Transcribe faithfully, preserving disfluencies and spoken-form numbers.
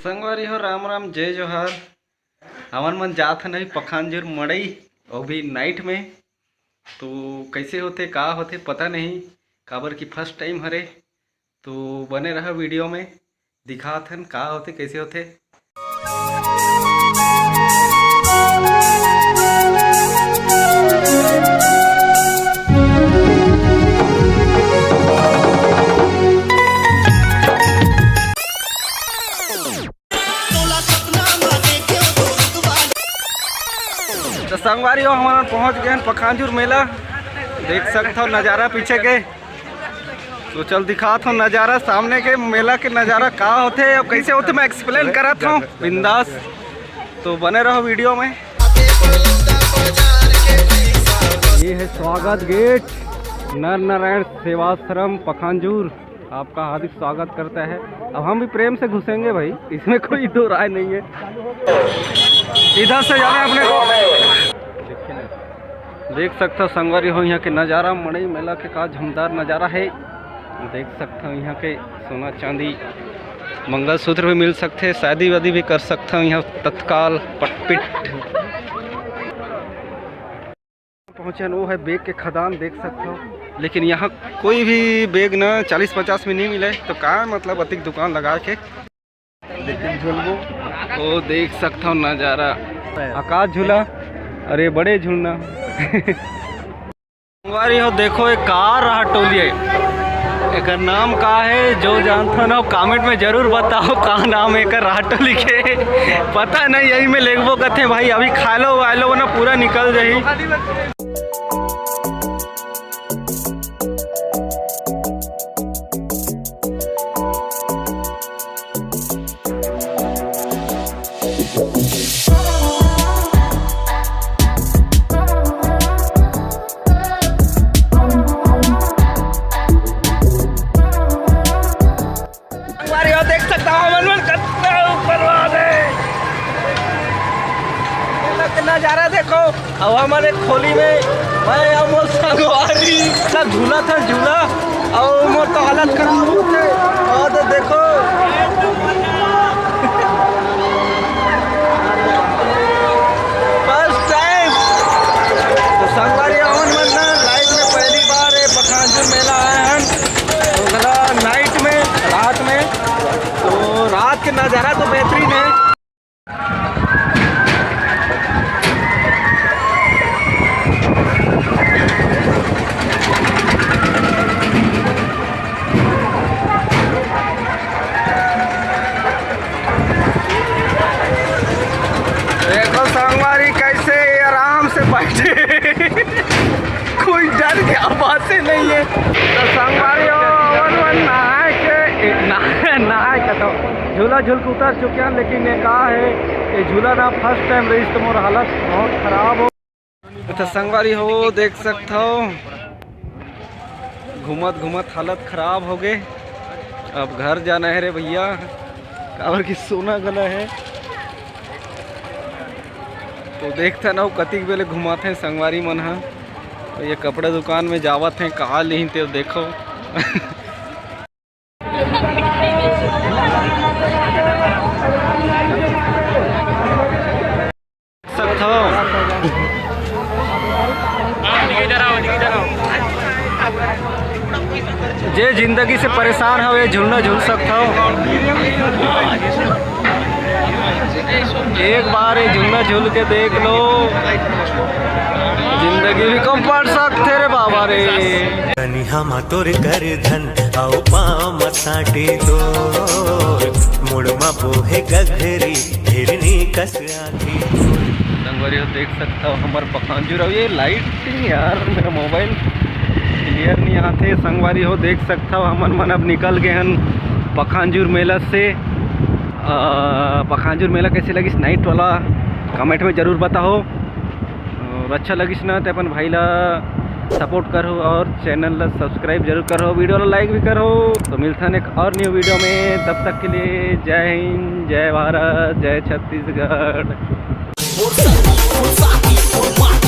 संगवारी हो, राम राम, जय जोहार। हमन मन जात हन अभी पखांजूर मड़ई, वो भी नाइट में। तो कैसे होथे, का होथे, पता नहीं, काबर कि फर्स्ट टाइम हरे। तो बने रहा वीडियो में, दिखात हन का होथे, कैसे होथे। तो संगवारी हो, हमन पहुंच गए हैं पखांजूर मेला। देख सकत हो नज़ारा पीछे के। तो चल दिखात हो नज़ारा, सामने के मेला के नज़ारा का होथे और कैसे होथे, मैं एक्सप्लेन करत हूँ बिंदास। तो बने रहो वीडियो में। ये है स्वागत गेट, नर नारायण सेवाश्रम पखांजूर। आपका हार्दिक स्वागत करता है। अब हम भी प्रेम से घुसेंगे भाई, इसमें कोई दो राय नहीं है। इधर से जाना है अपने को। देखिए ना, देख सकता संगवारी हो यहाँ के नज़ारा, मड़ई मेला के का झमदार नज़ारा है। देख सकता हूँ यहाँ के सोना चांदी मंगलसूत्र भी मिल सकते, शादी वादी भी कर सकता हूँ यहाँ तत्काल पटपिट। पहुँचे हन, वो है बेग के खदान, देख सकत हो। लेकिन यहाँ कोई भी बेग ना चालीस पचास में नहीं मिले, तो का मतलब अतिक दुकान लगा के। लेकिन झूलबो। वो देख सकत हो नज़ारा, आकाश झूला, अरे बड़े झूलना। संगवारी हो, देखो एक कार राहटोली है, एकर नाम का है? जो जानत हो ना, कमेंट में जरूर बताओ का नाम है एकर राहटोली के। पता नहीं, यही में लेगबो कथे भाई। अभी खाय लो वाय लो ना, पूरा निकल जाही। संगवारी हो, देख सकत हो हमन मन कतना ऊपर वाले। ये लोग के नज़ारा देखो। अब हमन एक खोली में, मैं अउ मोर संगवारी सब झूलत हन झूला, अउ मोर तो हालत खराब होथे। और तो देखो, फर्स्ट टाइम। तो संगवारी हो, हमन मन ना लाइफ में पहली बार ये पखांजूर मेला आए हन, ओकरा नाइट में, रात में। तो रात के नज़ारा तो बेहतरीन है। देखो संगवारी कैसे आराम से बैठे। कोई डर के आवाज से नहीं है। तो संगवारी हो, हमन मन नहाए के, ए, नहाए, नहाए के तो झूला झूल के उतर चुके हैं, लेकिन ये का है, ये झूला ना फर्स्ट टाइम रहिस, तो मोर हालत बहुत खराब हो। तो संगवारी हो, देख सकत हो, घूमत घूमत हालत खराब हो गए। अब घर जाना है रे भैया, काबर कि सोना घला है। तो देखत हो ना, कतिक बेले घुमाथे संगवारी मन ह। तो ये कपड़ा दुकान में जावत हैं, का लेही ते देखो। सकत हो। जे जिंदगी से परेशान हो, ये झूलना झूल सकत हो। एक बार ये झूलना झूल के देख लो, जिंदगी भी कम पड़ सकथे रे बाबा रे। कनिहा मा तोर करधन अउ पाँव मा सांटी तोर, मुड़ मा बोहे गघरी हिरनी कस आँखी तोर। संगवारी हो, देख सकत हो हमर पखांजूर। अउ ये लाइटिंग यार, मेरा मोबाइल क्लियर नहीं आथे। संगवारी हो, देख सकत हो हमन मन अब निकल गए हन पखांजूर मेला से। अ, पखांजूर मेला कैसे लगिस नाइट वाला, कमेंट में जरूर बताओ। और अच्छा लगिस ना, ते अपन भाई ला सपोर्ट करो और चैनल ला सब्सक्राइब जरूर करो, वीडियो ला लाइक भी करो। तो मिलथन एक और न्यू वीडियो में, तब तक के लिए जय हिंद, जय भारत, जय छत्तीसगढ़।